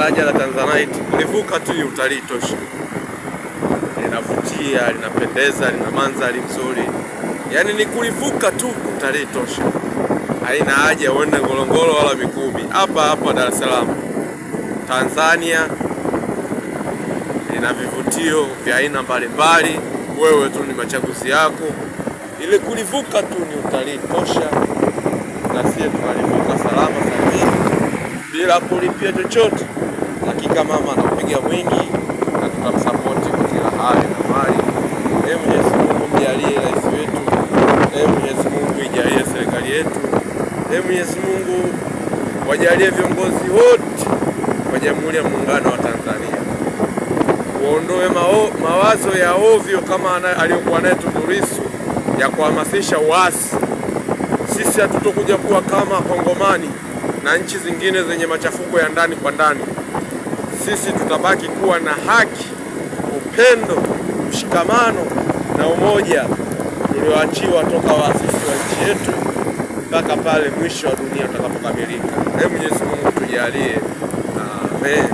Daraja la Tanzanite kulivuka tu ni utalii tosha, linavutia, linapendeza, lina mandhari nzuri, yaani ni kulivuka tu utalii tosha. Haina haja uende Ngorongoro wala Mikumi, hapa hapa Dar es Salaam Tanzania lina vivutio vya aina mbalimbali. Wewe tu ni machaguzi yako, ili kulivuka tu ni utalii tosha, na sisi tunalivuka salama salmini bila kulipia chochote. Hakika mama anaupiga mwingi na tutamsapoti kwa kila hali na mali. Ee Mwenyezi Mungu mjalie rais wetu, ee Mwenyezi Mungu ijalie serikali yetu, ee Mwenyezi Mungu wajalie viongozi wote wa Jamhuri ya Muungano wa Tanzania, waondoe mawazo ya ovyo kama aliyokuwa naye Tundu Lissu ya kuhamasisha uasi. Sisi hatutokuja kuwa kama Kongomani na nchi zingine zenye machafuko ya ndani kwa ndani. Sisi tutabaki kuwa na haki, upendo, mshikamano na umoja tulioachiwa toka waasisi wa nchi yetu mpaka pale mwisho wa dunia utakapokamilika. Ee Mwenyezi Mungu tujalie, amen.